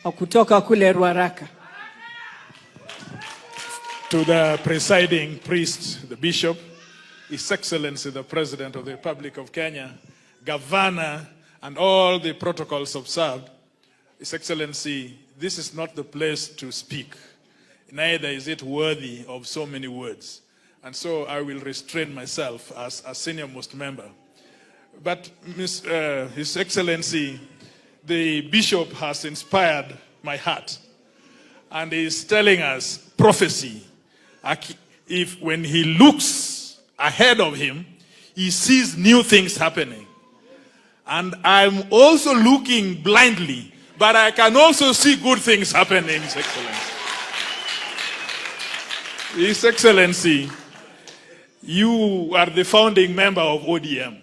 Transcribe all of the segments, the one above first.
wa kutoka kule Ruaraka. To the presiding priest, the bishop, His Excellency the President of the Republic of Kenya, Governor, and all the protocols observed, His Excellency, this is not the place to speak. Neither is it worthy of so many words. And so I will restrain myself as a senior most member. But His Excellency, the bishop has inspired my heart and is telling us prophecy. If when he looks ahead of him, he sees new things happening. And I'm also looking blindly, but I can also see good things happening, His Excellency. His Excellency, you are the founding member of ODM.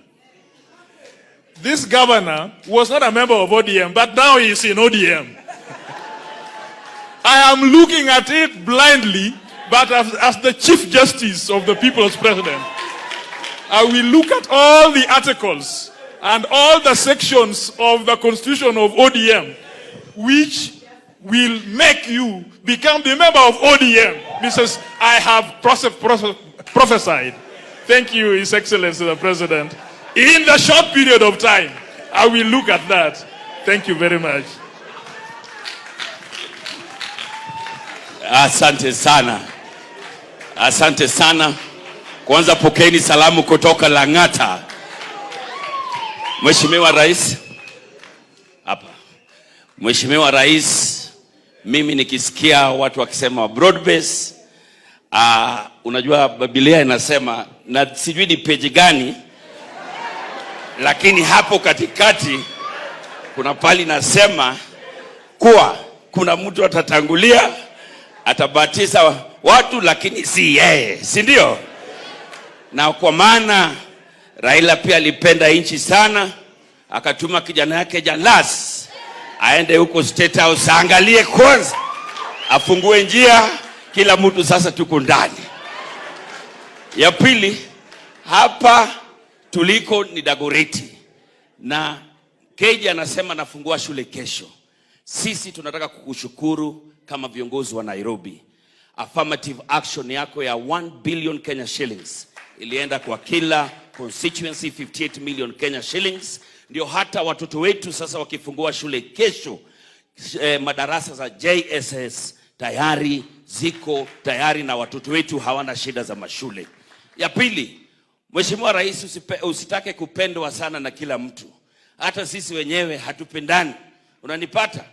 This governor was not a member of ODM, but now he is in ODM. I am looking at it blindly, but as the Chief Justice of the People's President, I will look at all the articles and all the sections of the Constitution of ODM, which will make you become the member of ODM. Mrs. I have prophesied. Thank you, His Excellency the President. In the short period of time, I will look at that. Thank you very much. Asante sana, asante sana. Kwanza pokeni salamu kutoka Lang'ata. Mheshimiwa Rais hapa. Mheshimiwa Rais, mimi nikisikia watu wakisema broad base, unajua Biblia inasema na sijui ni peji gani, lakini hapo katikati kuna pali nasema kuwa kuna mtu atatangulia atabatiza watu, lakini si yeye, si ndio? Na kwa maana Raila pia alipenda nchi sana, akatuma kijana yake Jalas aende huko State House aangalie kwanza, afungue njia, kila mtu sasa tuko ndani. Ya pili, hapa tuliko ni Dagoretti na Keja anasema nafungua shule kesho. Sisi tunataka kukushukuru kama viongozi wa Nairobi. Affirmative action yako ya 1 billion Kenya shillings ilienda kwa kila constituency, 58 million Kenya shillings. Ndio hata watoto wetu sasa wakifungua shule kesho, madarasa za JSS tayari ziko tayari na watoto wetu hawana shida za mashule. Ya pili, Mheshimiwa Rais, usitake kupendwa sana na kila mtu. Hata sisi wenyewe hatupendani. Unanipata?